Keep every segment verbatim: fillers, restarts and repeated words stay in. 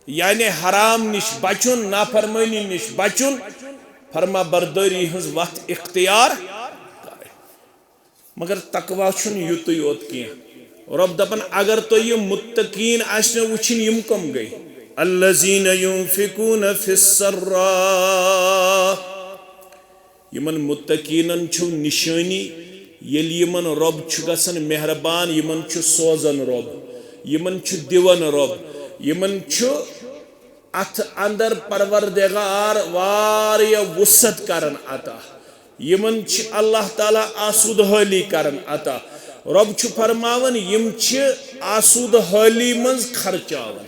یعنی حرام نِش بچُن، نافرمٲنی نِش بچُن، فرما بردٲری ہٕنٛز وَتھ اختیار کرٕنۍ۔ مگر تقویٰ چھُنہٕ یُتُے یوت کینٛہہ۔ رۄب دَپان، اگر تۄہہِ یِم مُتقیٖن آسنو وٕچھِنۍ، یِم کَم گٔے؟ الذین ینفقون فی السراء، یِمن مُتقیٖنن چھُ نِشٲنی، ییٚلہِ یِمن رۄب چھُ گژھان مہربان، یِمن چھُ سوزان رۄب، یِمن چھُ دِوان رۄب، یِمن چھُ اتھ اندر پروردگار واریاہ وسعت کران عطا۔ یِمن چھِ اللہ تعالیٰ آسودٕ حٲلی کران عطا۔ رۄب چھُ فرماوان، یِم چھِ آسودٕ حٲلی منٛز خرچاوان۔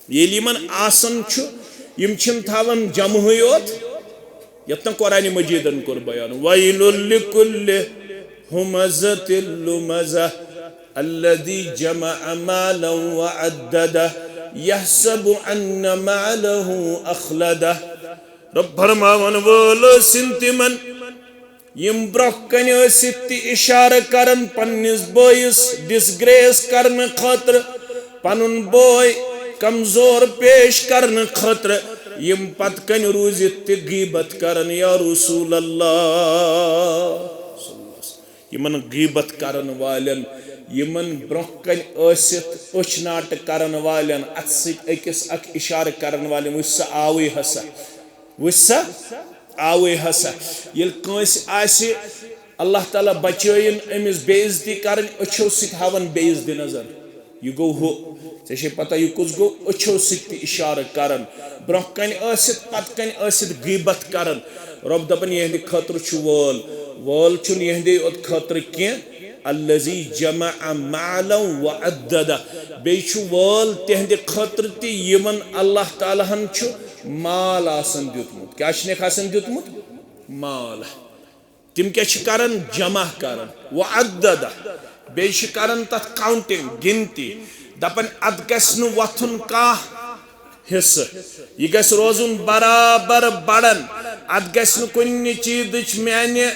ییٚلہِ یِمن آسان چھُ، یِم چھِنہٕ تھاوان جمہٕے یوت، یتھ نہٕ قرآن مجیدن کوٚر بیان، ویل لکل ہمزۃ لمزہ الذی جمع مالا وعددہ یحسب ان مالہ اخلدہ۔ رب فرماون وول ٲسِن تِمن، یِم برونٛہہ کنہِ ٲسِتھ تہِ اشارٕ کرن پننِس بٲیِس ڈسگریس کرنہٕ خٲطرٕ، پنُن بوے کمزور پیش کرنہٕ خٲطرٕ، یِم پتہٕ کنہِ روٗزِتھ تہِ غیبت کرن، یا رسول اللہ۔ یِمن غیبت کرن والٮ۪ن، یِمن برونٛہہ کنہِ ٲسِتھ أچھ ناٹہٕ کرن والٮ۪ن، اتھٕ سۭتۍ أکِس اکھ اشارٕ کرن والٮ۪ن، وٕچھ سا آوٕے ہسا، وٕچھ سا آوٕے ہسا۔ ییٚلہِ کٲنٛسہِ آسہِ اللہ تعالیٰ بچٲیِن أمِس بے عزتی کرٕنۍ، أچھو سۭتۍ ہاوان بے عزتی نظر۔ یہِ گوٚو ہُہ۔ ژےٚ چھے پتہ یہِ کُس گوٚو؟ أچھو سۭتۍ تہِ اشارٕ کران۔ برونٛہہ کنہِ ٲسِتھ، پتہٕ کنہِ ٲسِتھ غیبت کران۔ رۄب دپان، یِہنٛدِ خٲطرٕ چھُ وٲل۔ وٲل چھُنہٕ یِہنٛدے یوت خٲطرٕ کینٛہہ۔ الذی جمع مالا وعددہ۔ بیٚیہِ چھُ وٲل تِہنٛدِ خٲطرٕ تہِ، یِمن اللہ تعالیٰ ہن چھُ مال آسان دیُتمُت۔ کیٛاہ چھُنکھ آسان دیُتمُت؟ مال۔ تِم کیٛاہ چھِ کران؟ جمع کران۔ وعددہ۔ بیٚیہِ چھِ کران تتھ counting، گنتی۔ دپان، اتھ گژھِ نہٕ وۄتھُن کانٛہہ حصہٕ۔ یہِ گژھِ روزُن برابر بڑان۔ اتھ گژھِ نہٕ کُنہِ چیٖزٕچ میانہِ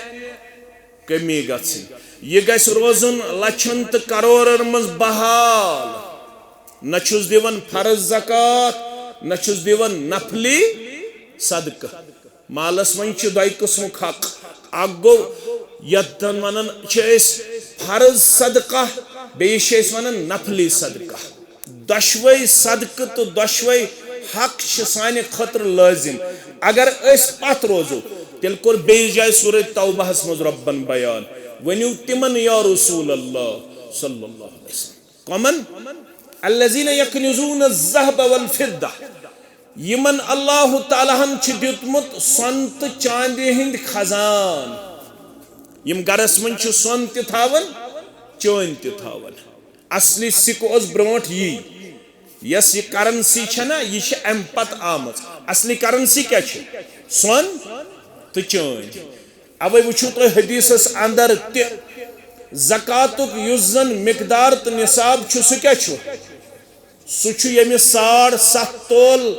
کمی گژھٕنۍ۔ یہِ گژھِ روزُن لچھن تہٕ کرورن منٛز بحال۔ نہ چھُس دِوان فرض زکوٰۃ، نہ چھُس دِوان نفلی صدقہٕ۔ مالس منٛز چھِ دۄیہِ قٕسمُک حق۔ اکھ گوٚو یتھ زن ونان چھِ أسۍ فرض صدقہ، بیٚیہِ چھِ أسۍ ونان نفلی صدقہ۔ دۄشوے صدقہٕ تہٕ دۄشوے حق چھِ سانہِ خٲطرٕ لٲزم۔ اگر أسۍ پتھ روزو، تیٚلہِ کوٚر بیٚیِس جایہِ سورہ توبہس منٛز رۄبن بیان، ؤنِو تِمن یا رسول اللہ صلی اللہ علیہ وسلم۔ کمن؟ الذین یکنزون الذہب والفدہ۔ یِمن اللہ تعالیٰ ہن چھُ دیُتمُت سۄن تہٕ چاندِ ہٕنٛدۍ خزان۔ یِم گرس منٛز چھِ سۄن تہِ تھاوان، چٲنٛدۍ تہِ تھاوان۔ اصلی سِکہٕ اوس برونٛٹھ یی۔ یۄس یہِ currency چھےٚ نا، یہِ چھِ امہِ پتہٕ آمٕژ۔ اصلی currency کیٛاہ چھِ؟ سۄن تہٕ چٲنٛدۍ۔ اوے وٕچھِو تُہۍ حدیثس اندر تہِ، زکاتُک یُس زن مقدار تہٕ نصاب چھُ، سُہ کیٛاہ چھُ؟ سُہ چھُ ییٚمِس ساڑ ستھ تول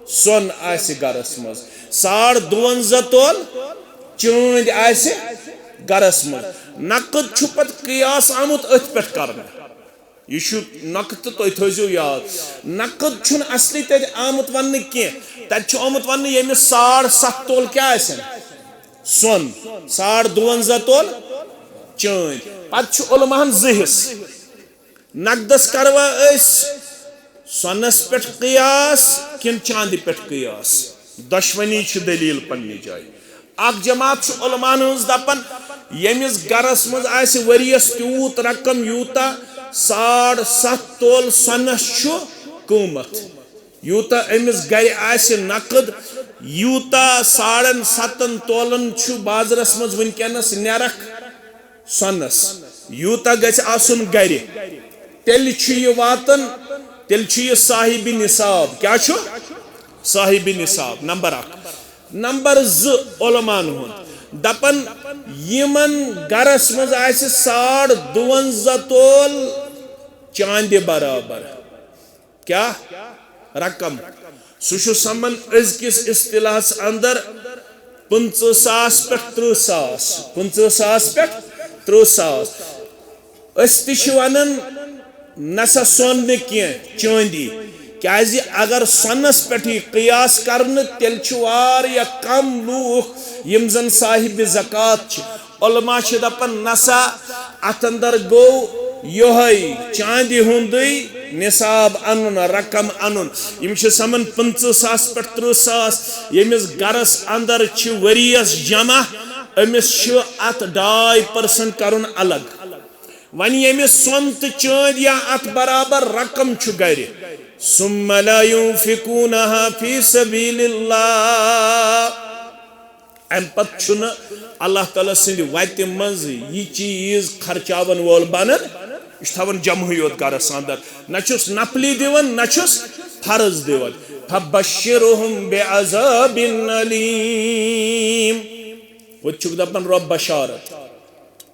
سۄن آسہِ گرس منٛز، ساڑ دُونزہ تول چٲنٛدۍ آسہِ گرس منٛز۔ نقد چھُ پتہٕ قیاس آمُت أتھۍ پٮ۪ٹھ کرنہٕ۔ یہِ چھُ نقد، تہٕ تُہۍ تھٲیزیو یاد، نقد چھُنہٕ اصلی تتہِ آمُت وننہٕ کینٛہہ۔ تتہِ چھُ آمُت وننہٕ ییٚمِس ساڑ ستھ تول کیٛاہ آسن؟ سۄن۔ ساڑ دُونزہ تول چٲنٛدۍ۔ پتہٕ چھُ علماہن زٕ حصہٕ۔ نقدس کروا أسۍ سۄنس پٮ۪ٹھ قیاس کِنہٕ چاندِ پٮ۪ٹھ قیاس؟ دۄشوٕنی چھِ دلیل پننہِ جایہِ۔ اکھ جماعت چھُ علماہن ہٕنٛز دپان، ییٚمِس گرس منٛز آسہِ ؤریس تیوٗت رقم، یوٗتاہ ساڑ ستھ تول سۄنس چھُ قۭمتھ، یوٗتاہ أمِس گرِ آسہِ نقد، یوٗتاہ ساڑن ستن تولن چھُ بازرس منٛز وٕنکیٚنس نرخ سۄنس، یوٗتاہ گژھِ آسُن گرِ، تیٚلہِ چھُ یہِ واتان، تیٚلہِ چھُ یہِ صاحبِ نصاب۔ کیٛاہ چھُ؟ صاحبِ نصاب، نمبر اکھ۔ نمبر زٕ، علماہن ہُنٛد دپان، یِمن گرس منٛز آسہِ ساڑ دُونزہ تول چاندِ برابر، کیٛاہ رقم؟ سُہ چھُ سمان أزکِس اصطلاحس اندر پٕنٛژٕہ ساس پٮ۪ٹھ تٕرٛہ ساس، پٕنٛژٕہ ساس پٮ۪ٹھ تٕرٛہ ساس۔ أسۍ تہِ چھِ ونان، نسا سۄن نہٕ کینٛہہ، چٲندی۔ کیازِ اگر سۄنس پٮ۪ٹھ یی قیاس کرنہٕ، تیٚلہِ چھِ واریاہ کم لوٗکھ یِم زن صاحب زکوٰۃ چھِ۔ علماء چھِ دپان، نسا، اتھ اندر گوٚو یۄہے چاندِ ہُنٛدُے نصاب انُن، رقم انُن۔ یِم چھِ سمان پٕنٛژٕہ ساس پٮ۪ٹھ ترٕٛہ ساس۔ ییٚمِس گرس اندر چھِ ؤریس جمع، أمِس چھُ اتھ ڈاے percent کرُن الگ۔ وۄنۍ ییٚمِس سۄن تہٕ چٲندۍ یا اتھ برابر رقم چھُ گرِ، ثم لا ينفقونها في سبيل الله، امہِ پتہٕ چھُنہٕ اللہ تعالیٰ سٕنٛدِ وتہِ منٛز یہِ چیٖز خرچاون وول بنان، یہِ چھُ تھاوان جمعٕے یوت گرس اندر، نہ چھُس نفلی دِوان، نہ چھُس فرض دِوان۔ فبشرهم بعذاب أليم۔ ہوٚتہِ چھُکھ دپان رۄب بشارت،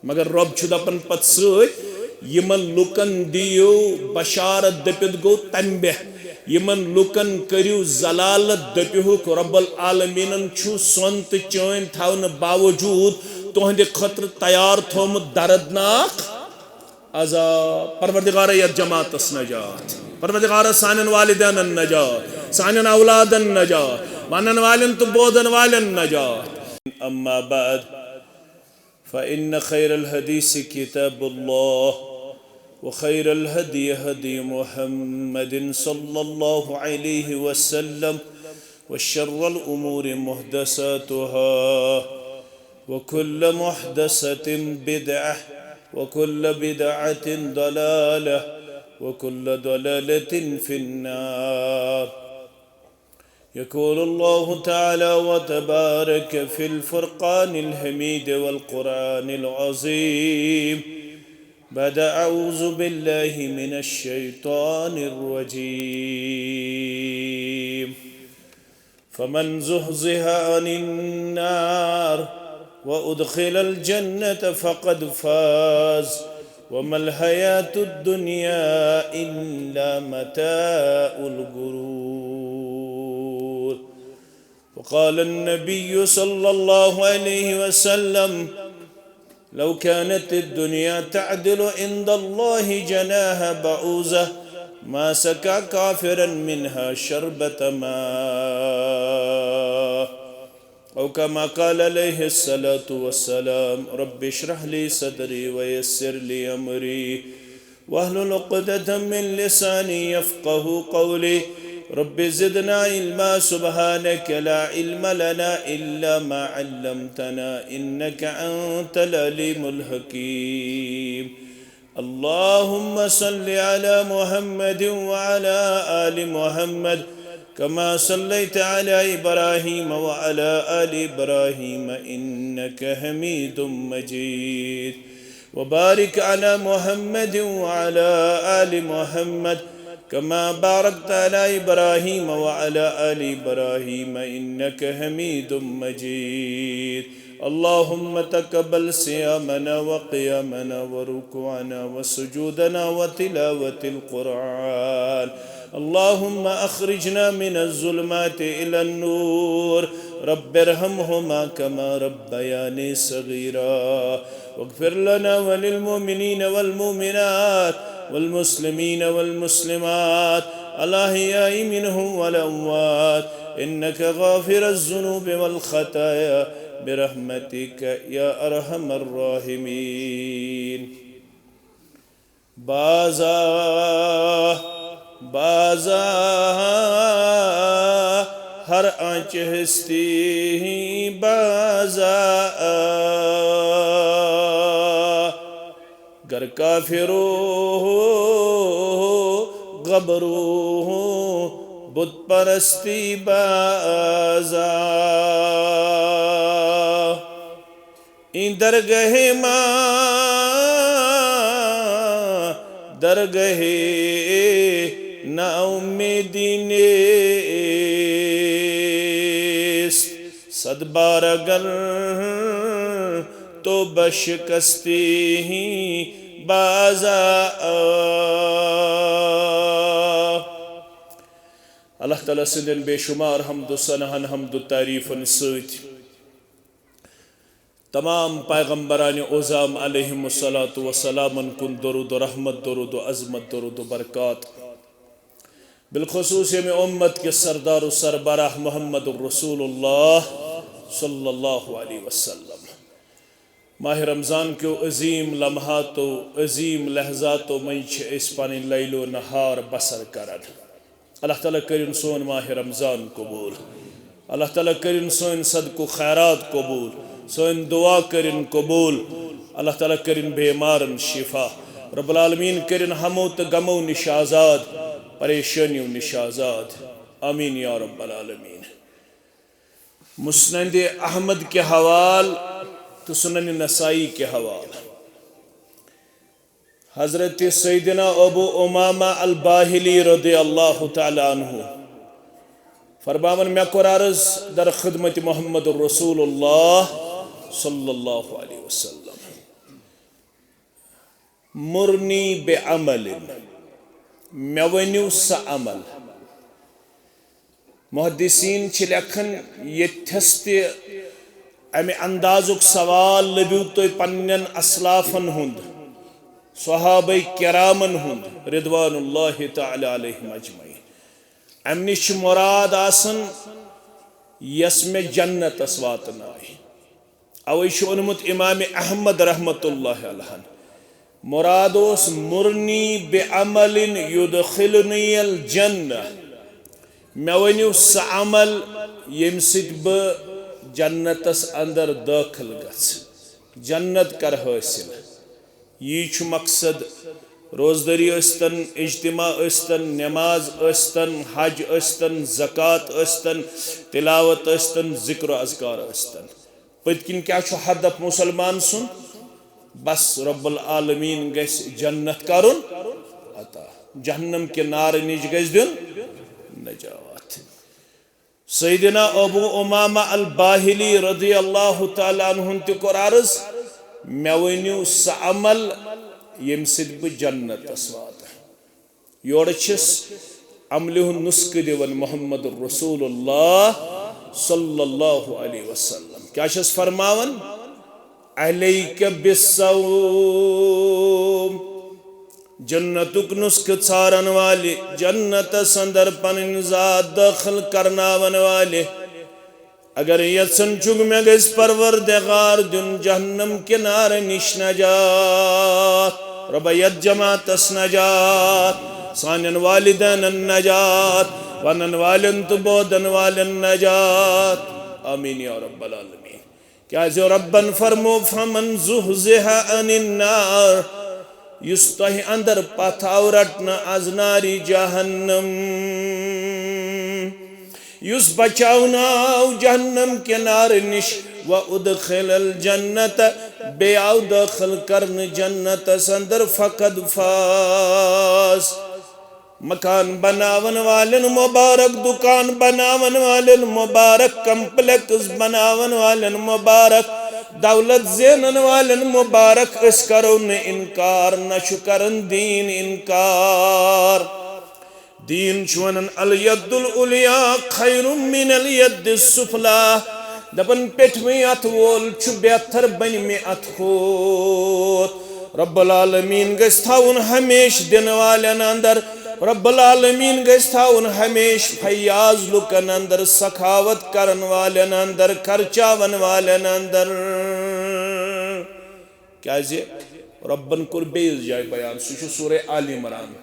مگر رۄب چھُ دپان پتہٕ سۭتۍ، یِمن لُکن دِیِو بشارت، دٔپِتھ گوٚو تنبیہ، یِمن لُکن کٔرِو ذلالت، دٔپِہُکھ رب العالمیٖنن چھُ سۄن تہٕ چٲنۍ تھاونہٕ باوجوٗد تُہنٛدِ خٲطرٕ تیار تھومُت دردناک عذاب۔ پروردگارا، یتھ جماعتس نجات، پروردگارا، سانٮ۪ن والدینن نجات، سانٮ۪ن اولادن نجات، ونن والٮ۪ن تہٕ بوزن والٮ۪ن نجات۔ اما بعد، فإن خير الحديث كتاب الله، وخير الهدي هدي محمد صلى الله عليه وسلم، وشر الأمور محدثاتها، وكل محدثة بدعة، وكل بدعة ضلالة، وكل ضلالة في النار. يقول الله تعالى وتبارك في الفرقان الحميد والقرآن العظيم بعد أعوذ بالله من الشيطان الرجيم. فمن زحزح عن النار وأدخل الجنة فقد فاز، وما الحياة الدنيا إلا متاع الغرور. وقال النبي صلى الله عليه وسلم: لو كانت الدنيا تعدل عند الله جناح بعوضة ما سقى كافرا منها شربة ماء. أو كما قال عليه الصلاة والسلام. رب اشرح لي صدري ويسر لي أمري واحلل عقدة من لساني يفقه قولي. رب زدنا علما. سبحانك لا علم لنا إلا ما علمتنا إنك أنت العليم الحكيم. اللهم صل على محمد وعلى آل محمد كما صليت على إبراهيم وعلى آل إبراهيم إنك حميد مجيد. وبارك على محمد وعلى آل محمد كما باركت على إبراهيم وعلى آل إبراهيم إنك حميد مجيد. اللهم تقبل صيامنا وقيامنا وركوعنا وسجودنا وتلاوة القرآن. اللهم أخرجنا من الظلمات إلى النور. رب ارحمهما كما ربياني صغيرا. واغفر لنا وللمؤمنين والمؤمنات والمسلمين والمسلمات الأحياء منهم والأموات إنك غافر الذنوب والخطايا برحمتك يا أرحم الراحمين. بازا، بازا، ہر آنچہ ہستی بازا۔ گر کافرو، غبرو، بت پرستی بازا۔ این درگہ ما، درگہ نا امیدی نیست۔ صد بار اگر توبہ شکستی بازا۔ اللہ تعالیٰ سٕنٛدٮ۪ن بے شمار حمد و ثناہن، حمد و تعریفن سۭتۍ۔ تمام پیغمبران عظام علیہم الصلوۃ والسلامن کُن درود و رحمت، درود و عظمت، درود و برکات۔ بالخصوص ییٚمہِ اُمت کِس سردار و سربراہ محمد الرسول اللہ صلی اللہ علیہ وسلم۔ ماہِ رمضان کیو عظیٖم لمحاتو، عظیٖم لحظاتو منٛز چھِ أسۍ پنٕنۍ لیل و نہار بسر کران۔ اللہ تعالیٰ کٔرِن سون ماہِ رمضان قبوٗل۔ اللہ تعالیٰ کٔرِن سٲنۍ صدقہٕ و خیرات قبوٗل، سٲنۍ دعا کٔرِن قبوٗل۔ اللہ تعالیٰ کٔرِن بیمارن شفا۔ رب العالمین کٔرِن ہمو تہٕ غمو نِش آزاد، پریشٲنیو نِش آزاد۔ آمین یا رب العالمین۔ مسند احمد کہِ حوال تہٕ سنن نسائی کہِ حوال حضرت سیدنا ابو امامہ الباہلی رضی اللہ تعالیٰ عنہ فرماون، مےٚ کوٚر عرض در خدمت محمد رسول اللہ صلی اللہ علیہ وسلم، مرنی بعمل، مےٚ ؤنِو سُہ عمل۔ محدثین چھِ لیکھان، ییٚتھس تہِ امہِ اندازُک سوال لٔبِو تُہۍ پننٮ۪ن اسلافن ہُنٛد، صحابہ کرامن ہُنٛد، رضوان اللہ تعالیٰ علیہم اجمعین۔ امہِ نِش چھُ مراد آسان یۄس مےٚ جنتس واتنایہِ۔ اوے چھُ اوٚنمُت امام احمد رحمت اللہ علیہ۔ مراد اوس، مرنی بعمل یدخلنی الجنہ، مےٚ ؤنِو سُہ عمل ییٚمہِ سۭتۍ بہٕ جنتس اندر دٲخل گژھٕ، جنت کرٕ حٲصِل۔ یی چھُ مقصد۔ روزدٲری ٲسۍتن، اجتماع ٲسۍتن، نماز ٲسۍتن، حج ٲسۍتن، زکوٰۃ ٲسۍتن، تلاوت ٲسۍتن، ذکر و اذکار ٲسۍتن۔ پٔتۍ کِنۍ کیٛاہ چھُ ہدف مسلمان سُنٛد؟ بس رب العالمین گژھِ جنت کرُن عطا، جہنم کہِ نارٕ نِش گژھِ دیُن نجات۔ سیدنا ابو امامہ الباہلی رضی اللہ تعالیٰ عنہ تہِ کوٚر عرض، مےٚ ؤنِو سُہ عمل ییٚمہِ سۭتۍ بہٕ جنتس واتہٕ۔ یورٕ چھِس عملہِ ہُنٛد نُسخہٕ دِوان محمد رسول اللہ صلی اللہ علیہ وسلم۔ کیٛاہ چھِس فرماوان؟ علیک بالصوم۔ جنتُک نُسخہٕ ژھارن والہِ، جنتس اندر پنٕنۍ ذات دٲخل کرناون والہِ، اگر یژھان چھُکھ مےٚ گژھِ پروردگار دیُن جہنم کہِ نارٕ نِش نجات، رۄبا یتھ جماعتس نجات، سانٮ۪ن والدینن نجات، ونن والٮ۪ن تہٕ بوزن والٮ۪ن نجات۔ آمین یا رب العالمین۔ کیازِ رۄبن فرمو، فمن زحزح عن النار، یُس تۄہہِ اندر پتھ آو رٹنہٕ از نارِ جہنم، یُس بچاونہٕ آو جہنم کہِ نارٕ نِش، و ادخل الجنت، بیٚیہِ آو دٲخل کرنہٕ جنتس اندر، فقد فاز۔ مکان بناون والٮ۪ن مبارک، دکان بناون والٮ۪ن مبارک، کمپلیکس بناون والٮ۪ن مبارک، دولت زینن والٮ۪ن مبارک۔ أسۍ کرو نہٕ انکار، نہ چھُ کران دیٖن انکار۔ دیٖن چھُ ونان، الید العلیا خیر من الید السفلی۔ دپان، پیٹھمہِ اتھٕ وول چھُ بہتر بنمہِ اتھٕ کھوت۔ رب العالمین گژھِ تھاوُن ہمیشہٕ دِنہٕ والٮ۪ن اندر۔ رب العالمین گژھِ تھاوُن ہمیشہٕ فیاض لُکن اندر، سخاوت کرن والٮ۪ن اندر، خرچاون والٮ۪ن اندر۔ کیازِ؟ رۄبن کوٚر بیٚیِس جایہِ بیان، سُہ چھُ سورہ آل عمران،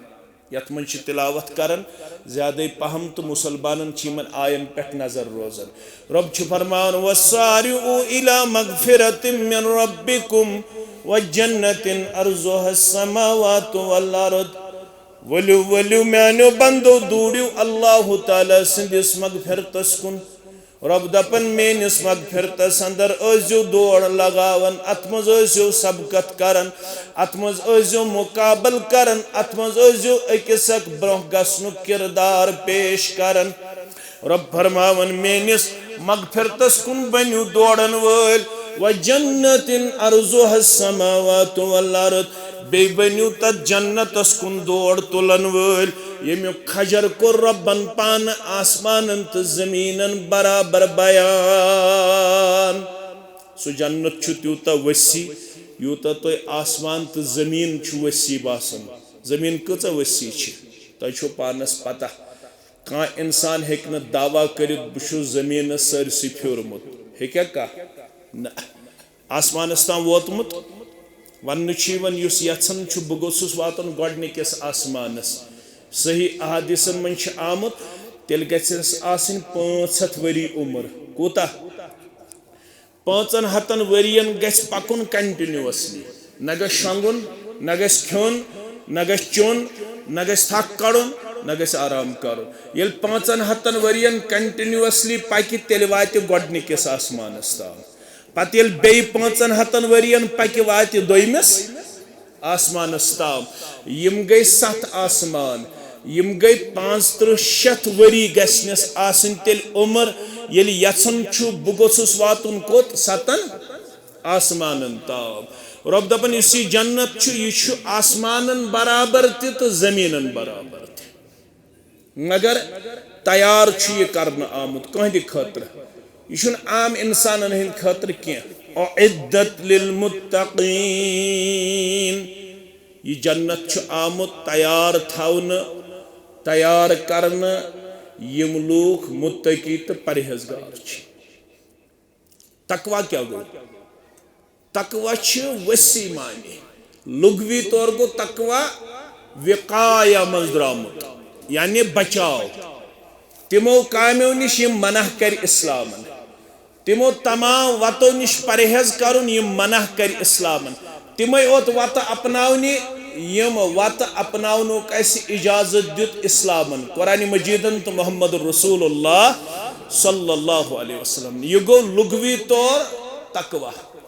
یتھ منٛز چھِ تلاوت کران، زیادَے پہم تہٕ مسلمانن چھِ یِمن آین پٮ۪ٹھ نظر روزان۔ رۄب چھُ فرماوان، وسارعوا الی مغفرۃ من ربکم وجنۃ عرضها السماوات والارض۔ ؤلِو، ؤلِو میانیو بندو، دوٗرِو اللہ تعالیٰ سٕنٛدِس مغفرتس کُن۔ رۄب دپان، میٲنِس مغفرتس اندر ٲسۍزیو دوڑ لگاوان، اتھ منٛز ٲسۍزیو سبقت کران، اتھ منٛز ٲسۍزیو مقابل کران، اتھ منٛز ٲسۍزیو أکِس اکھ برونٛہہ گژھنُک کردار پیش کران۔ رۄب فرماوان، میٲنِس مغفرتس کُن بٔنِو دورن وٲلۍ۔ وجنت عرضها السماوات والارض، بیٚیہِ بٔنِو تتھ جنتس کُن دور تُلن وٲلۍ، ییٚمیُک کھجر کوٚر رۄبن پانہٕ آسمانن تہٕ زٔمیٖنن برابر بیان۔ سُہ جنت چھُ تیوٗتاہ وسیع، یوٗتاہ تۄہہِ آسمان تہٕ زٔمیٖن چھُ وسیع باسان۔ زٔمیٖن کۭژاہ وسیع چھِ، تۄہہِ چھو پانس پتہ۔ کانٛہہ انسان ہیٚکہِ نہٕ دعویٰ کٔرِتھ، "بہٕ چھُس زٔمیٖنَس سٲرسٕے پھیوٗرمُت"۔ ہیٚکیٛاہ کانٛہہ؟ نہ۔ آسمانَس تام ووتمُت، وَننہٕ چھُ یِوان، یُس یَژھان چھُ، بہٕ گوٚژھُس واتُن گۄڈٕنِکِس آسمانَس۔ صحیح احادیثن منٛز چھُ آمُت، تیٚلہِ گژھٮ۪س آسٕنۍ پانٛژھ ہَتھ ؤری عمر۔ کوٗتاہ؟ پانٛژن ہتن ؤرین گژھِ پکُن continuously۔ نہ گژھِ شۄنگُن، نہ گژھِ کھیوٚن، نہ گژھِ چیوٚن، نہ گژھِ تھکھ کڑُن، نہ گژھِ آرام کرُن۔ ییٚلہِ پانٛژن ہتن ؤرین continuously پکہِ، تیٚلہِ واتہِ گۄڈٕنِکِس آسمانس تام۔ پتہٕ ییٚلہِ بیٚیہِ پانٛژن ہتن ؤرین پکہِ، واتہِ دوٚیمِس آسمانس تام۔ یِم گٔے ستھ آسمان۔ یِم گٔے پانٛژترٕٛہ شیٚتھ ؤری گژھنس آسٕنۍ تیٚلہِ عمر، ییٚلہِ یژھُن چھُ بہٕ گوٚژھُس واتُن کوٚت؟ ستن آسمانن تام۔ رۄب دپان، یُس یہِ جنت چھُ، یہِ چھُ آسمانن برابر تہِ تہٕ زٔمیٖنن برابر تہِ۔ مگر تیار چھُ یہِ کرنہٕ آمُت کٕہٕنٛدِ خٲطرٕ۔ یہِ چھُنہٕ عام انسانن ہٕنٛدِ خٲطرٕ کینٛہہ۔ اعدت للمتقین۔ یہِ جنت چھُ آمُت تیار تھاونہٕ، تیار کرنہٕ، یِم لوٗکھ متقی تہٕ پرہیزگار چھِ۔ تقوی کیٛاہ گوٚو؟ تقوی چھِ وسیع معنی۔ لغوی طور گوٚو تقوی وقایہ منٛز درٛامُت، یعنی بچاو۔ تِمو کامیو نِش یِم منع کرِ اسلامن۔ تِمو تمام وتو نِش پرہیز کرُن، یِم منع کرِ اسلامن۔ تِمے یوت وتہٕ اپناونہِ، یِم وتہٕ اپناونُک اسہِ اجازت دیُت اسلامن، قرآن مجیدن تہٕ محمد رسول اللہ صلی اللہ علیہ وسلم۔ یہِ گوٚو لغوی طور تقوی،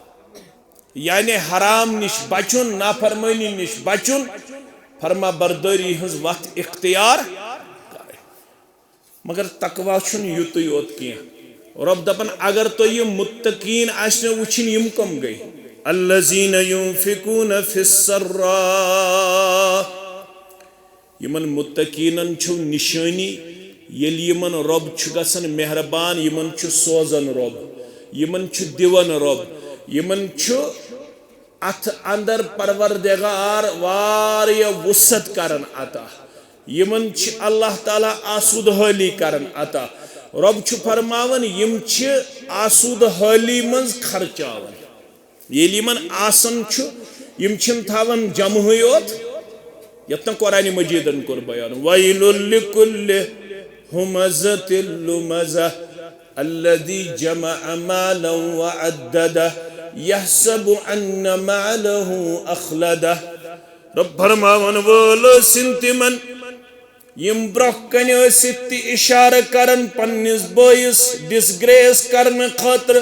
یعنی حرام نِش بچُن، نافرمٲنی نِش بچُن، فرما بردٲری ہٕنٛز وتھ اختیار کرٕنۍ۔ مگر تقوی چھُنہٕ یُتُے یوت کینٛہہ۔ رۄب دپان، اگر تۄہہِ یِم متقین آسنو وٕچھِنۍ، یِم کم گٔے؟ الذین ینفقون فی السراء۔ یِمن متقینن چھُ نشٲنی، ییٚلہِ یِمن رۄب چھُ گژھان مہربان، یِمن چھُ سوزان رۄب، یِمن چھُ دِوان رۄب، یِمن چھُ اتھ اندر پروردگار واریاہ وسعت کران عطا۔ یِمن چھِ اللہ تعالیٰ آسودٕ حٲلی کران عطا۔ رۄب چھُ فرماوان، یِم چھِ آسودٕ حٲلی منٛز خرچاوان۔ ییٚلہِ یِمن آسان چھُ، یِم چھِنہٕ تھاوان جمہٕے یوت، یتھ نہٕ قرآن مجیدن کوٚر بیان، ویل لکل ہمزۃ لمزہ۔ الذی جمع مالا وعددہ یحسب ان مالہ اخلدہ۔ رب فرماون وول ٲسِن تِمن، یِم برونٛہہ کنہِ ٲسِتھ تہِ اشارٕ کرن پننِس بٲیِس ڈسگریس کرنہٕ خٲطرٕ،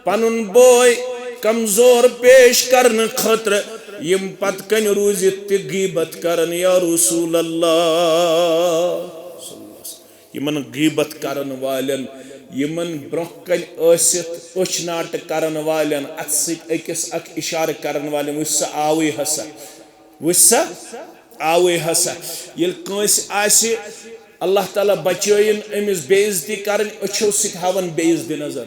پنُن بوے کمزور پیش کرنہٕ خٲطرٕ، یِم پتہٕ کنہِ روٗزِتھ تہِ غیبت کرن، یا رسول اللہ۔ یِمن غیبت کرن والٮ۪ن، یِمن برونٛہہ کنہِ ٲسِتھ أچھ ناٹہٕ کرن والٮ۪ن، اتھٕ سۭتۍ أکِس اکھ اشارٕ کرن والٮ۪ن، وٕچھ سا آوٕے ہسا، وٕچھ سا آوٕے ہسا۔ ییٚلہِ کٲنٛسہِ آسہِ اللہ تعالیٰ بچٲیِن أمِس بے عزتی کرٕنۍ، أچھو سۭتۍ ہاوان بے عزتی نظر۔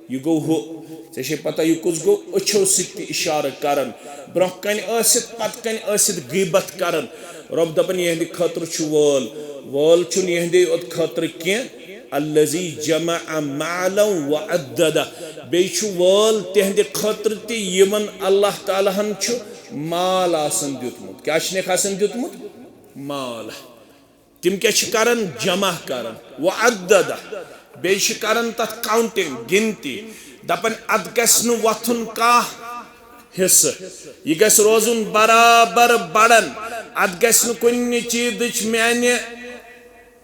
یہِ گوٚو ہُہ۔ ژےٚ چھے پتہ یہِ کُس گوٚو؟ أچھو سۭتۍ تہِ اِشارٕ کران۔ برونٛہہ کنہِ ٲسِتھ، پتہٕ کنہِ ٲسِتھ غیبت کران۔ رۄب دپان، یِہنٛدِ خٲطرٕ چھُ وٲل۔ وٲل چھُنہٕ یِہنٛدے یوت خٲطرٕ کینٛہہ۔ الذی جمع مالا وعددہ۔ بیٚیہِ چھُ وٲل تِہنٛدِ خٲطرٕ تہِ، یِمن اللہ تعالیٰ ہن چھُ مال آسان دیُتمُت۔ کیٛاہ چھُنکھ آسان دیُتمُت؟ مال۔ تِم کیٛاہ چھِ کران؟ جمع کران۔ وعددہ۔ بیٚیہِ چھِ کران تتھ counting، گنتی۔ دپان، اتھ گژھِ نہٕ وۄتھُن کانٛہہ حصہٕ۔ یہِ گژھِ روزُن برابر بڑان۔ اتھ گژھِ نہٕ کُنہِ چیٖزٕچ میانہِ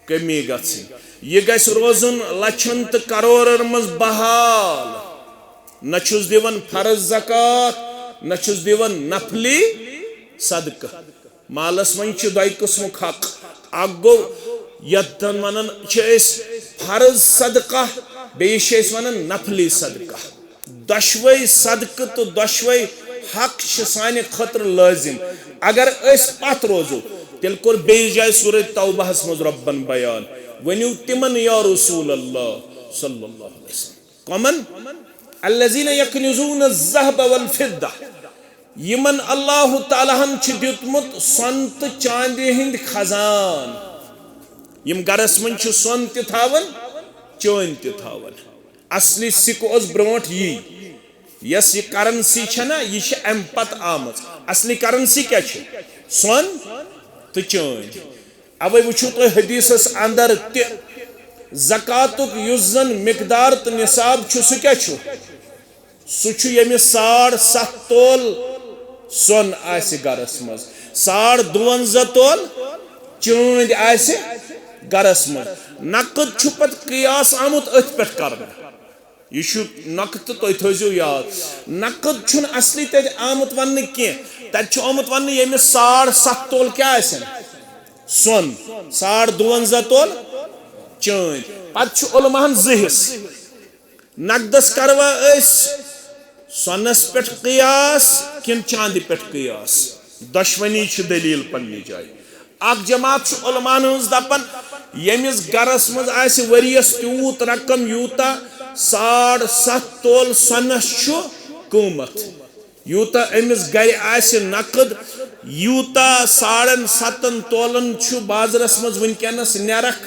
کمی گژھٕنۍ۔ یہِ گژھِ روزُن لچھن تہٕ کرورن منٛز بحال۔ نہ چھُس دِوان فرض زکوٰۃ، نہ چھُس دِوان نفلی صدقہٕ۔ مالس منٛز چھِ دۄیہِ قٕسمُک حق۔ اکھ گوٚو یتھ زن ونان چھِ أسۍ فرض صدقہ، بیٚیِس چھِ أسۍ ونان نفلی صدقہ۔ دۄشوے صدقہٕ تہٕ دۄشوے حق چھِ سانہِ خٲطرٕ لٲزم۔ اگر أسۍ پتھ روزو، تیٚلہِ کوٚر بیٚیِس جایہِ سورہ توبہس منٛز رۄبن بیان، "ؤنِو تِمن یا رسول اللہ صلی اللہ علیہ وسلم۔" کمن؟ الذین یکنزون الذہب والفضہ۔ یِمن اللہ تعالیٰ ہن چھُ دیُتمُت سۄنہٕ تہٕ چاندِ ہٕنٛدۍ خزان۔ یِم گرس منٛز چھِ سۄن تہِ تھاوان، چٲنۍ تہِ تھاوان۔ اصلی سِکہٕ اوس برونٛٹھ یی، یۄس یہِ currency چھےٚ نا، یہِ چھِ امہِ پتہٕ آمٕژ۔ اصلی currency کیٛاہ چھِ؟ سۄن تہٕ چٲنۍ۔ اوے وٕچھِو تُہۍ حدیثس اندر تہِ، زکاتُک یُس زن مقدار تہٕ نصاب چھُ، سُہ کیٛاہ چھُ؟ سُہ چھُ ییٚمِس ساڑ ستھ تول سۄن آسہِ گرس منٛز، ساڑ دُونزہ تول چٲنٛدۍ آسہِ گرس منٛز۔ نقد چھُ پتہٕ قیاس آمُت أتھۍ پٮ۪ٹھ کرنہٕ۔ یہِ چھُ نقد، تُہۍ تھٲیزیو یاد۔ نقد چھُنہٕ اصلی تتہِ آمُت وننہٕ کینٛہہ۔ تتہِ چھُ آمُت وننہٕ ییٚمِس ساڑ ستھ تول کیٛاہ آسن؟ سۄن۔ ساڑ دُونزہ تول چٲنٛدۍ۔ پتہٕ چھُ علماہن زٕ حصہٕ۔ نقدس کروا أسۍ سۄنس پٮ۪ٹھ قیاس کِنہٕ چاندِ پٮ۪ٹھ قیاس؟ دۄشوٕنی چھِ دلیل پننہِ جایہِ۔ اکھ جماعت چھُ علماہن ہٕنٛز دپان، ییٚمِس گرس منٛز آسہِ ؤریس تیوٗت رقم، یوٗتاہ ساڑ ستھ تول سۄنس چھُ قۭمتھ، یوٗتاہ أمِس گرِ آسہِ نقد، یوٗتاہ ساڑن ستن تولن چھُ بازرس منٛز وٕنکیٚنس نرخ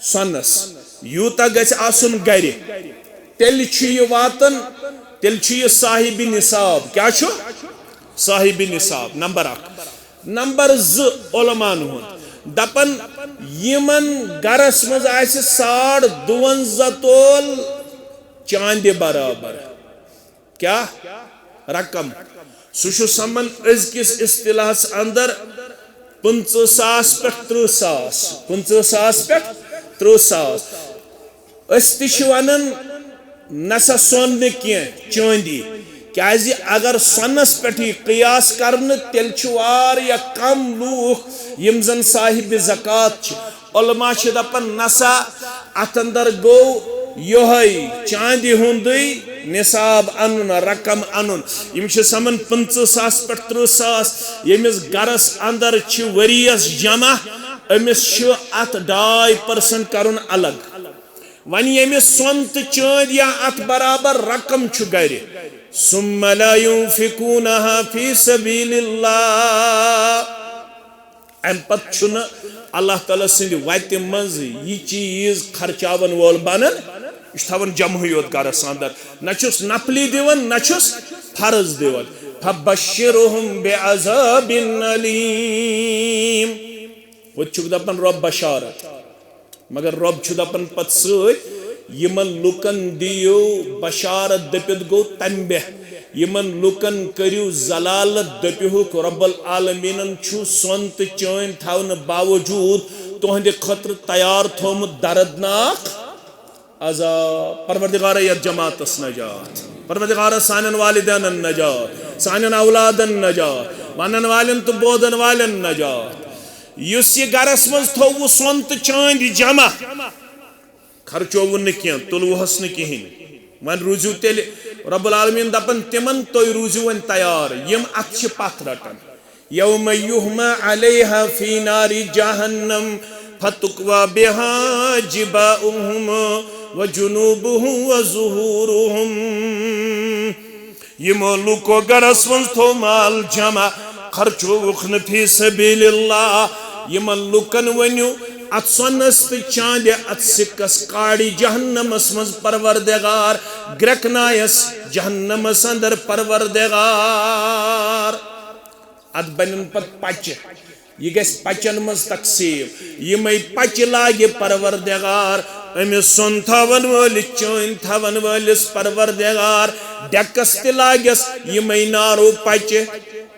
سۄنس، یوٗتاہ گژھِ آسُن گرِ، تیٚلہِ چھُ یہِ واتان، تیٚلہِ چھُ یہِ صاحبِ نصاب۔ کیٛاہ چھُ؟ صاحبِ نصاب، نمبر اکھ۔ نمبر زٕ، علماہن ہُنٛد دپان، یِمن گرس منٛز آسہِ ساڑ دُونزہ تول چاندِ برابر۔ کیٛاہ؟ رقم۔ سُہ چھُ سمان أزکِس اصطلاحس اندر پٕنٛژٕہ ساس پٮ۪ٹھ ترٕٛہ ساس، پٕنٛژٕہ ساس پٮ۪ٹھ ترٕٛہ ساس۔ أسۍ تہِ چھِ ونان، نسا سۄن نہٕ کینٛہہ، چٲندی۔ کیازِ اگر سۄنس پٮ۪ٹھ یی قیاس کرنہٕ، تیٚلہِ چھِ واریاہ کم لوٗکھ یِم زن صاحبِ زکوٰۃ چھِ۔ علماء چھِ دپان، نسا، اتھ اندر گوٚو یۄہے چاندِ ہُنٛدُے نصاب انُن، رقم انُن۔ یِم چھِ سمان پٕنٛژٕہ ساس پٮ۪ٹھ ترٕٛہ ساس۔ ییٚمِس گرس اندر چھِ ؤریس جمع، أمِس چھُ اتھ ڈاے percent کرُن الگ۔ وۄنۍ ییٚمِس سۄن تہٕ چٲندۍ یا اتھ برابر رقم چھُ گرِ، ثم لا ينفقونها في سبيل الله، امہِ پتہٕ چھُنہٕ اللہ تعالیٰ سٕنٛدِ وتہِ منٛز یہِ چیٖز خرچاون وول بنان، یہِ چھُ تھاوان جمعٕے یوت گرس اندر، نہ چھُس نفلی دِوان، نہ چھُس فرض دِوان۔ فبشرهم بعذاب أليم۔ ہوٚتہِ چھُکھ دپان رۄب بشارت، مگر رۄب چھُ دپان پتہٕ سۭتۍ، یِمن لُکن دِیِو بشارت، دٔپِتھ گوٚو تنبیہ، یِمن لُکن کٔرِو ذلالت، دٔپِہُکھ رب العالمیٖنن چھُ سۄن تہٕ چٲنۍ تھاونہٕ باوجوٗد تُہنٛدِ خٲطرٕ تیار تھوٚومُت دردناک عذاب۔ پروردگارا، یتھ جماعتس نجات، پروردگارا، سانٮ۪ن والدینن نجات، سانٮ۪ن اولادن نجات، ونن والٮ۪ن تہٕ بوزن والٮ۪ن نجات۔ یُس یہِ گرس منٛز تھوٚوُ سۄن تہٕ چٲندۍ جمع، خرچووُن نہٕ کینٛہہ، تُلوُہس نہٕ کِہینۍ۔ وۄنۍ روٗزِو تیٚلہِ، رب العالمیٖن دپان تِمن، تُہۍ روٗزِو وۄنۍ تیار، یِم اتھ چھِ پتھ رٹان۔ يوم يحمى عليها في نار جهنم فتكوى بها جباههم وجنوبهم وظهورهم۔ یِمو لوٗکو گرس منٛز تھوٚو مال جمع، خرچووُکھ نہٕ فی سبیل اللہ۔ یِمن لوٗکن ؤنِو، اتھ سۄنس تہٕ چاندِ، اتھ سِکس کاڑِ جہنمس منٛز پروردگار، گرٛٮ۪کنایس جہنمس اندر پروردگار۔ اتھ بنن پتہٕ پچہِ۔ یہِ گژھِ پچن منٛز تقسیٖم۔ یِمے پچہِ لاگہِ پروردگار أمِس سۄن تھاون وٲلِس، چٲنۍ تھاون وٲلِس پروردگار ڈیکس تہِ لاگٮ۪س یِمے نارو پچہِ۔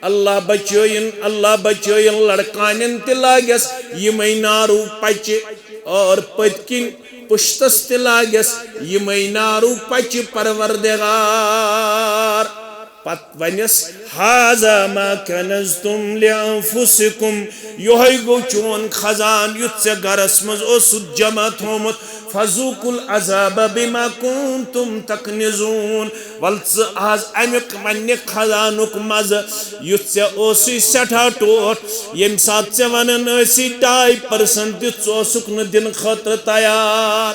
اللہ بچٲیِن، اللہ بچٲیِن، لڑکانٮ۪ن تہِ لاگٮ۪س یِمے نارو پچہِ۔ اور پٔتۍ کِنۍ پُشتس تہِ لاگٮ۪س یِمے نارو پچہِ پروردگار۔ پتہٕ ونٮ۪س، "هذا ما كنزتم لأنفسكم"، یۄہے گوٚو چون خزان یُتھ ژےٚ گرس منٛز اوسُتھ جمع تھومُت۔ "فذوقوا العذاب بما كنتم تكنزون"، ول ژٕ از امیُک پننہِ خزانُک مزٕ یُتھ ژےٚ اوسُے سٮ۪ٹھاہ ٹوٹھ، ییٚمہِ ساتہٕ ژےٚ ونان ٲسی ڈاے percent دِتھ، ژٕ اوسُکھ نہٕ دِنہٕ خٲطرٕ تیار۔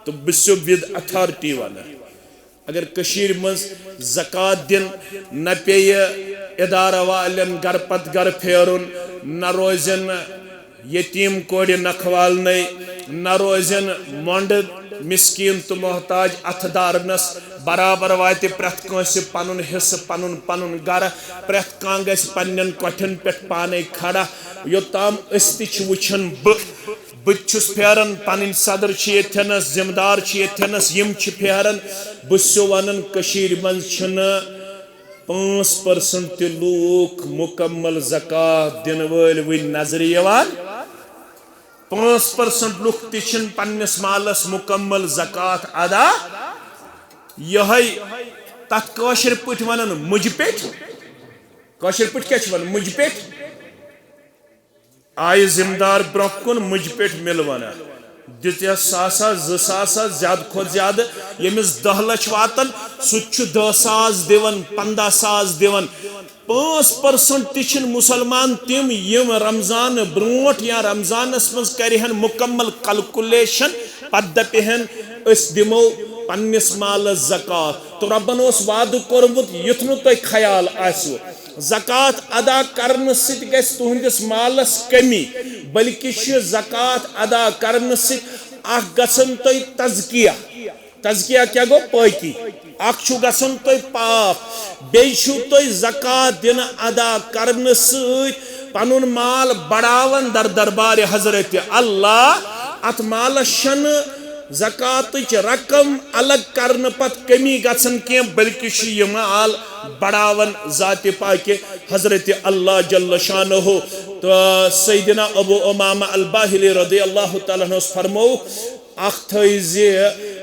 تہٕ بہٕ چھُسو with authority ونان۔ اگر کٔشیٖرِ منٛز زکوٰۃ دِن نہ پیٚیہِ ادارٕ والٮ۪ن گرٕ پتہٕ گرٕ پھیرُن، نہ روزن یتیم کورِ نکھوالنَے، نہ روزن مۄنڈٕ، مسکین تہٕ محتاج اتھٕ دارنس۔ برابر واتہِ پرٛٮ۪تھ کٲنٛسہِ پنُن حصہٕ، پنُن پنُن گرٕ۔ پرٛٮ۪تھ کانٛہہ گژھِ پننٮ۪ن کۄٹھٮ۪ن پٮ۪ٹھ پانے کھڑا۔ یوٚتام أسۍ تہِ چھِ وٕچھان، بہٕ بہٕ تہِ چھُس پھیران، پنٕنۍ صدر چھِ ییٚتھٮ۪نس، ذمہٕ دار چھِ ییٚتھٮ۪نس، یِم چھِ پھیران۔ بہٕ چھُس ونان، کٔشیٖرِ منٛز چھِنہٕ پانٛژھ پٔرسنٹ تہِ لوٗکھ مُکمل زکوٰۃ دِنہٕ وٲلۍ وٕنۍ نظرِ یِوان۔ پانٛژھ پٔرسنٹ لُکھ تہِ چھِنہٕ پننِس مالس مُکمل زکوٰۃ ادا۔ یِہوٚے تتھ کٲشِر پٲٹھۍ ونان مُجہِ پیٹھ۔ کٲشِر پٲٹھۍ کیٛاہ چھِ ونان؟ مُجہِ پیٹھ۔ آیہِ ذمہٕ دار برٛونٛہہ کُن مُجہِ پیٹھ مِلوَنہ۔ دِژیس ساسا، زٕ ساسا، زیادٕ کھۄتہٕ زیادٕ۔ ییٚمِس دَہ لَچھ واتَن، سُہ تہِ چھُ دَہ ساس دِوان، پنٛداہ ساس دِوان۔ پانٛژھ پٔرسنٹ تہِ چھِنہٕ مُسلمان تِم، یِم رمضان برٛونٛٹھ یا رمضانَس منٛز کَرِہَن مُکمل کیلکولیشن، پتہٕ دَپِہَن، أسۍ دِمو پننِس مالَس زکوٰۃ۔ تہٕ رۄبَن اوس وعدٕ کوٚرمُت، یُتھ نہٕ تۄہہِ خیال آسِوٕ۔ زکوٰۃ ادا کرنہٕ سۭتۍ گژھِ تُہنٛدِس مالس کمی، بلکہِ چھِ زکوٰۃ ادا کرنہٕ سۭتۍ اکھ گژھن تۄہہِ تزکیہ۔ تزکیہ کیٛاہ گوٚو؟ پٲکی۔ اکھ چھُو گژھن تۄہہِ پاک، بیٚیہِ چھُو تۄہہِ زکوٰۃ دِنہٕ ادا کرنہٕ سۭتۍ پنُن مال بڑاوان در دربارِ حضرت اللہ۔ اتھ مالس چھنہٕ زکوٰتٕچ رقم الگ کرنہٕ پتہٕ کمی گژھان کینٛہہ، بلکہِ چھُ یہِ مال بڑاوان ذاتِ پاکہِ حضرت اللہ جل شانہ۔ تہٕ سیدنا ابو امامہ الباہلی رضی اللہ تعالیٰ عنہ فرموو، اکھ تھٲیزِ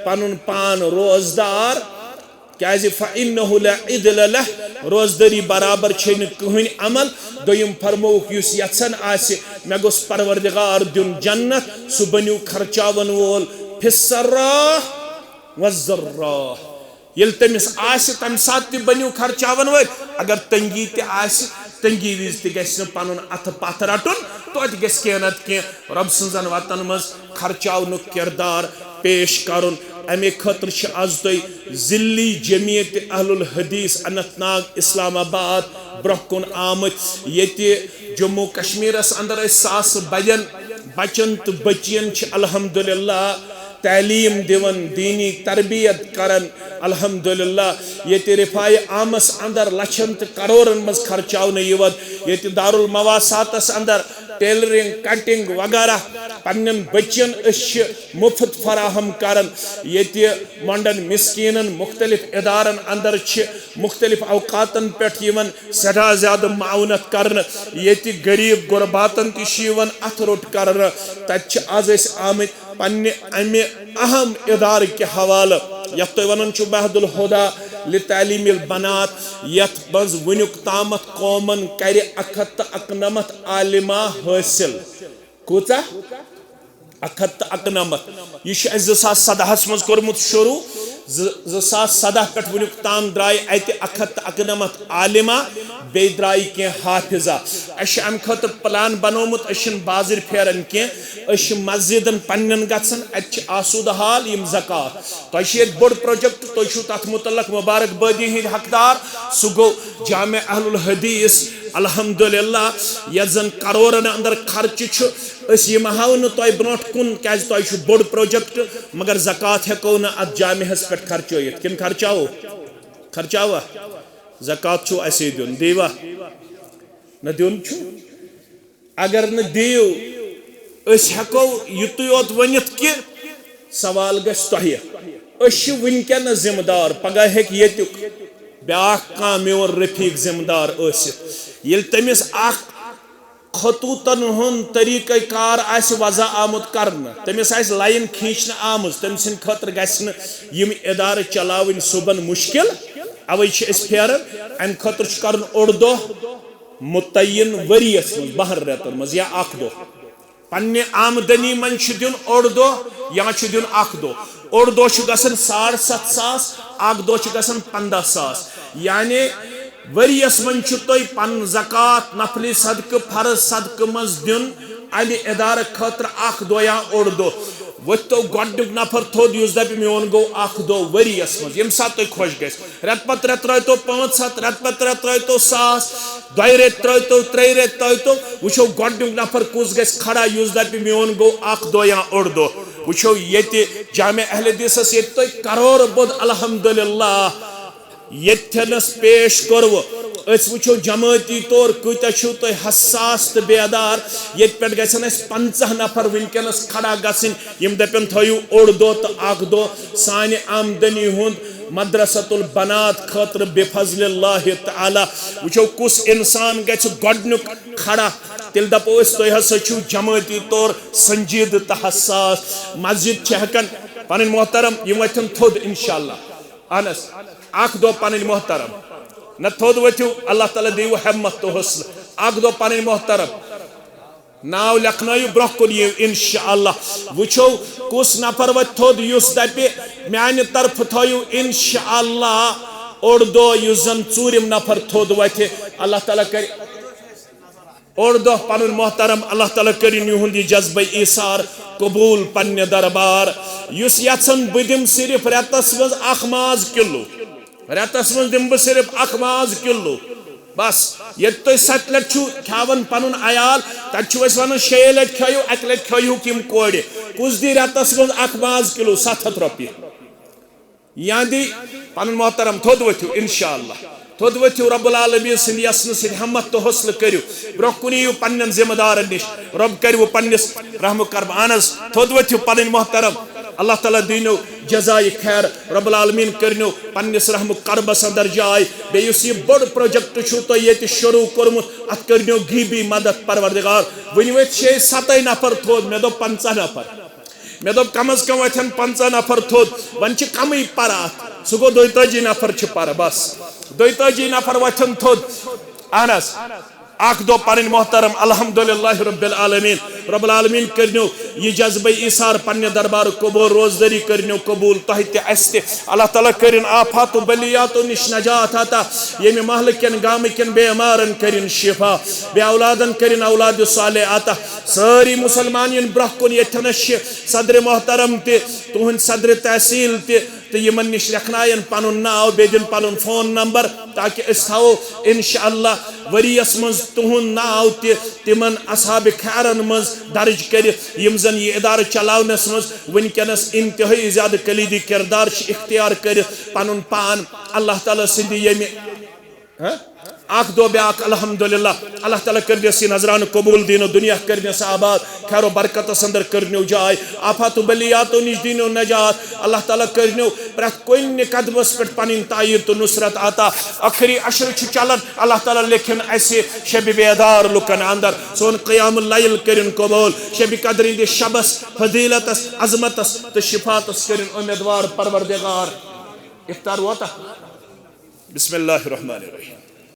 پنُن پان روزدار، کیازِ فإنه لا عدل له، روزدٲری برابر چھے نہٕ کٕہٕنۍ عمل۔ دوٚیِم فرمووُکھ، یُس یژھان آسہِ مےٚ گوٚژھ پروردگار دیُن جنت، سُہ بٔنِو خرچاون وول فی السراء والضراء۔ ییٚلہِ تٔمِس آسہِ، تَمہِ ساتہٕ تہِ بٔنِو خرچاون وٲلۍ۔ اگر تنگی تہِ آسہِ، تنگی وِزِ تہِ گژھِ نہٕ پنُن اَتھٕ پَتھ رَٹُن، توتہِ گژھِ کینٛہہ نتہٕ کینٛہہ رۄب سٕنٛزن وَتن منٛز خرچاونُک کردار پیش کرُن۔ اَمے خٲطرٕ چھِ از تۄہہِ ضلعی جمعیت اہل الحدیث اننت ناگ اسلام آباد برٛونٛہہ کُن آمٕتۍ، ییٚتہِ جموں کشمیرس اندر أسۍ ساسہٕ بَدٮ۪ن بچن تہٕ بچین چھِ الحمدللہ تعلیٖم دِوان، دیٖنی تربیت کران۔ الحمدللہ، ییٚتہِ رفاع عامس اندر لچھن تہٕ کرورن منٛز خرچاونہٕ یِوان، ییٚتہِ دارالمواساتس اندر ٹیلرنگ، کٹنگ وغیرہ پننٮ۪ن بچن أسۍ چھِ مفت فراہم کران۔ ییٚتہِ مۄنڈن مسکینن مختلف ادارن اندر چھِ مختلف اوقاتن پٮ۪ٹھ یِوان سٮ۪ٹھاہ زیادٕ معاونت کرنہٕ۔ ییٚتہِ غریب غرباتن تہِ چھِ یِوان اتھٕ روٚٹ کرنہٕ۔ تتہِ چھِ از أسۍ آمٕتۍ پننہِ امہِ اہم ادارٕ کہِ حوالہٕ، یتھ تُہۍ ونان چھِو معہد الہدی لتعلیم البنات، یتھ منٛز وُنیُک تامتھ قومن کرِ اکھ ہتھ تہٕ اکنمتھ عالمہ حٲصِل۔ کۭژاہ؟ اکھ ہتھ تہٕ اکنمتھ۔ یہِ چھُ اَسہِ زٕ ساس سدہس منٛز کوٚرمُت شروٗع۔ زٕ، زٕ ساس سدہ پٮ۪ٹھ وُنیُک تام درٛاے اَتہِ اکھ ہتھ تہٕ اکنمتھ عالمہ، بیٚیہِ درٛاے کینٛہہ حافظہ۔ اَسہِ چھُ اَمہِ خٲطرٕ پلان بنوومُت، أسۍ چھِنہٕ بازٕرۍ پھیران کینٛہہ، أسۍ چھِ مسجدن پننٮ۪ن گژھان، اَتہِ چھِ آسوٗدٕ حال، یِم زکوٰۃ۔ تۄہہِ چھُ ییٚتہِ بوٚڑ پروجیکٹ، تُہۍ چھِو تَتھ مُتعلق مُبارک بٲدی ہٕنٛدۍ حقدار۔ سُہ گوٚو جامع اہل الحدیث، الحمدللہ، یَتھ زَن کرورن اندر خرچہٕ چھُ۔ أسۍ یِمہٕ ہاو نہٕ تۄہہِ برونٛٹھ کُن، کیازِ تۄہہِ چھُ بوٚڑ پروجیکٹ، مگر زکوٰۃ ہٮ۪کو نہٕ اَتھ جامعس پٮ۪ٹھ خرچٲیِتھ۔ کِنہٕ خرچاوو؟ خرچاوا؟ زکوٰۃ چھُو اَسے دیُن، دیٖوا؟ نہ دیُن چھُ۔ اگر نہٕ دِیِو، أسۍ ہٮ۪کو یُتُے یوت ؤنِتھ کہِ سوال گژھِ تۄہہِ۔ أسۍ چھِ وٕنکٮ۪نَس ذمہٕ دار، پگاہ ہیٚکہِ ییٚتیُک بیٛاکھ کانٛہہ میون رفیق ذمہٕ دار ٲسِتھ۔ ییٚلہِ تٔمِس اکھ خطوٗطن ہُنٛد طریٖقہ کار آسہِ وضع آمُت کرنہٕ، تٔمِس آسہِ لائن کھینچنہٕ آمٕژ، تٔمۍ سٕنٛدِ خٲطرٕ گژھِ نہٕ یِم ادارٕ چلاوٕنۍ صُبحن مُشکل۔ اوے چھِ أسۍ پھیران، امہِ خٲطرٕ چھُ کرُن اوٚڑ دۄہ متعین ؤریَس منٛز، بَہَن رٮ۪تَن منٛز یا اَکھ دۄہ۔ پننہِ آمدنی منٛز چھُ دیُن اوٚڑ دۄہ یا چھُ دیُن اَکھ دۄہ۔ اوٚڑ دۄہ چھُ گژھان ساڑ ستھ ساس، اَکھ دۄہ چھُ گژھان پنٛداہ ساس۔ یعنی ؤریَس منٛز چھُ تۄہہِ پنُن زکوٰۃ، نفلی صدقہٕ، فرض صدقہٕ منٛز دیُن اَمہِ ادارٕ خٲطرٕ اَکھ دۄہ یا اوٚڑ دۄہ۔ وۄتھتو گۄڈنیُک نفر تھوٚد، یُس دپہِ، میون گوٚو اکھ دۄہ ؤریَس منٛز، ییٚمہِ ساتہٕ تۄہہِ خۄش گژھِ۔ رٮ۪تہٕ پتہٕ رٮ۪تہٕ ترٲوتو پانٛژھ ہتھ، رٮ۪تہٕ پتہٕ رٮ۪تہٕ ترٲوتو ساس، دۄیہِ رٮ۪تہِ ترٲوتو، ترٛیٚیہِ رٮ۪تہِ ترٲوتو۔ وٕچھو گۄڈنیُک نفر کُس گژھِ کھڑا، یُس دپہِ، میون گوٚو اکھ دۄہ یا اوٚڑ دۄہ۔ وٕچھو ییٚتہِ جامع اہل حدیثس، ییٚتہِ تۄہہِ کرور بود الحمدللہ، ییٚتھٮ۪نس پیش کوٚروٕ۔ أسۍ وٕچھو جمٲعتی طور کۭتیاہ چھِو تُہۍ حساس تہٕ بیدار۔ ییٚتہِ پٮ۪ٹھ گژھن اَسہِ پنٛژاہ نفر وٕنکیٚنس کھڑا گژھٕنۍ، یِم دپن تھٲیِو اوٚڑ دۄہ تہٕ اکھ دۄہ سانہِ آمدنی ہُنٛد مدرسۃ البنات خٲطرٕ بفضل اللہ تعالیٰ۔ وٕچھو کُس انسان گژھِ گۄڈنیُک کھڑا، تیٚلہِ دپو أسۍ، تُہۍ ہسا چھِو جمٲعتی طور سنجیدٕ تہٕ حساس۔ مسجد چھِ ہٮ۪کان پنٕنۍ محترم، یِم وۄتھن تھوٚد انشاءاللہ۔ اہن حظ، اکھ دۄہ پنٕنۍ محترم۔ نہ، تھوٚد ؤتھِو، اللہ تعالیٰ دِیِو ہمت تہٕ حوصلہٕ۔ اکھ دۄہ پنٕنۍ محترم۔ ناو لیکھنٲیِو، برونٛہہ کُن یِیِو انشاءاللہ۔ وٕچھو کُس نفر وۄتھِ تھوٚد، یُس دپہِ، میانہِ طرفہٕ تھٲیِو انشاءاللہ اوٚڑ دۄہ، یُس زن ژوٗرِم نفر تھوٚد وۄتھِ۔ اللہ تعالیٰ کرِ اوٚڑ دۄہ پنُن محترم، اللہ تعالیٰ کٔرِن یِہُنٛد یہِ جذبہ ایثار قبول پننہِ دربار۔ یُس یژھن بہٕ دِمہٕ صرف رٮ۪تس منٛز اکھ ماز کِلوٗ، رٮ۪تس منٛز دِمہٕ بہٕ صرف اکھ ماز کِلوٗ۔ بس، ییٚتہِ تُہۍ ستہِ لٹہِ چھِو کھٮ۪وان پنُن عیال، تتہِ چھِو أسۍ ونان، شیٚیہِ لٹہِ کھیٚیِو، اکہِ لٹہِ کھیٚیِو کِم کورِ۔ کُس دی رٮ۪تس منٛز اکھ ماز کِلوٗ؟ ستھ ہتھ رۄپیہِ۔ یا دی پنُن محترم، تھوٚد ؤتھِو انشاءاللہ۔ تھوٚد ؤتھِو، رب العالمین سٕنٛدِ یژھنہٕ سۭتۍ ہمت تہٕ حوصلہٕ کٔرِو۔ برونٛہہ کُن یِیِو پننٮ۪ن ذمہٕ دارن نِش، رب کٔرِو پننِس رحم و کرم۔ اہن حظ، تھوٚد ؤتھِو پنٕنۍ محترم، اللہ تعالیٰ دیٖنو جزایہِ خیر، رب العالمین کٔرنو پننِس رحم و کرمس اندر جاے۔ بیٚیہِ یُس یہِ بوٚڑ پروجیکٹ چھُو تۄہہِ ییٚتہِ شروع کوٚرمُت، اتھ کٔرنو غیبی مدد پروردگار۔ وٕنہِ ؤتھۍ شیٚیہِ ستَے نفر تھوٚد، مےٚ دوٚپ پنٛژاہ نفر۔ مےٚ دوٚپ، کم از کم وۄتھن پنٛژاہ نفر تھوٚد، وۄنۍ چھِ کمٕے پرٕ اتھ۔ سُہ گوٚو، دۄیتٲجی نفر چھِ پرٕ، بس۔ دۄیتٲجی نفر وۄتھن تھوٚد۔ اہن حظ، اکھ دۄہ پنٕنۍ محترم، الحمدللہ رب العالمین۔ رب العالمین کٔرنو یہِ جذبہ ایثار پننہِ دربار قبول، روزدٲری کٔرنو قبول تۄہہِ تہِ اسہِ تہِ۔ اللہ تعالیٰ کٔرِن آفات و بلیاتو نِش نجات عطا۔ ییٚمہِ محلہٕ کٮ۪ن گامہٕ کٮ۪ن بیمارن کٔرِن شفا، بے اولادن کٔرِن اولاد صالح عطا۔ سٲری مسلمان یِن برونٛہہ کُن۔ ییٚتھٮ۪نس چھِ صدر محترم تہِ، تُہنٛدۍ صدر تحصیل تہِ، تہٕ یِمن نِش لیکھناین پنُن ناو، بیٚیہِ دِن پنُن فون نمبر، تاکہِ أسۍ تھاوو انشاءاللہ ؤریَس منٛز تُہُنٛد ناو تہِ تِمن اصحاب خیرن منٛز درج کٔرِتھ، یِم زن یہِ ادارٕ چلاونس منٛز وٕنکیٚنس انتہٲئی زیادٕ کلیدی کردار چھِ اختیار کٔرِتھ پنُن پان اللہ تعالیٰ سٕنٛدِ ییٚمہِ ہاں؟ اکھ دۄہ بیاکھ، الحمدللہ۔ اللہ تعالیٰ کٔرنس یہِ نذرانہٕ قبول، دیٖنو دُنیا کٔرنس آباد، خیر و برکتس اندر کٔرنو جاے، آفات و بلیاتو نِش دیٖنو نجات۔ اللہ تعالیٰ کٔرنو پرٛٮ۪تھ کُنہِ قدمس پٮ۪ٹھ پنٕنۍ تائید تہٕ نصرت عطا۔ ٲخری عشرٕ چھُ چلان، اللہ تعالیٰ لیکھِن اسہِ شبِ بیدار لُکن اندر۔ سون قیام اللیل کٔرِن قبول، شبِ قدر ہٕنٛدِس شبس، فضیلتس، عظمتس تہٕ شفاعتس کٔرِن امیدوار پروردگار۔ افطار ووتا؟ بسم اللہ الرحمن الرحیم۔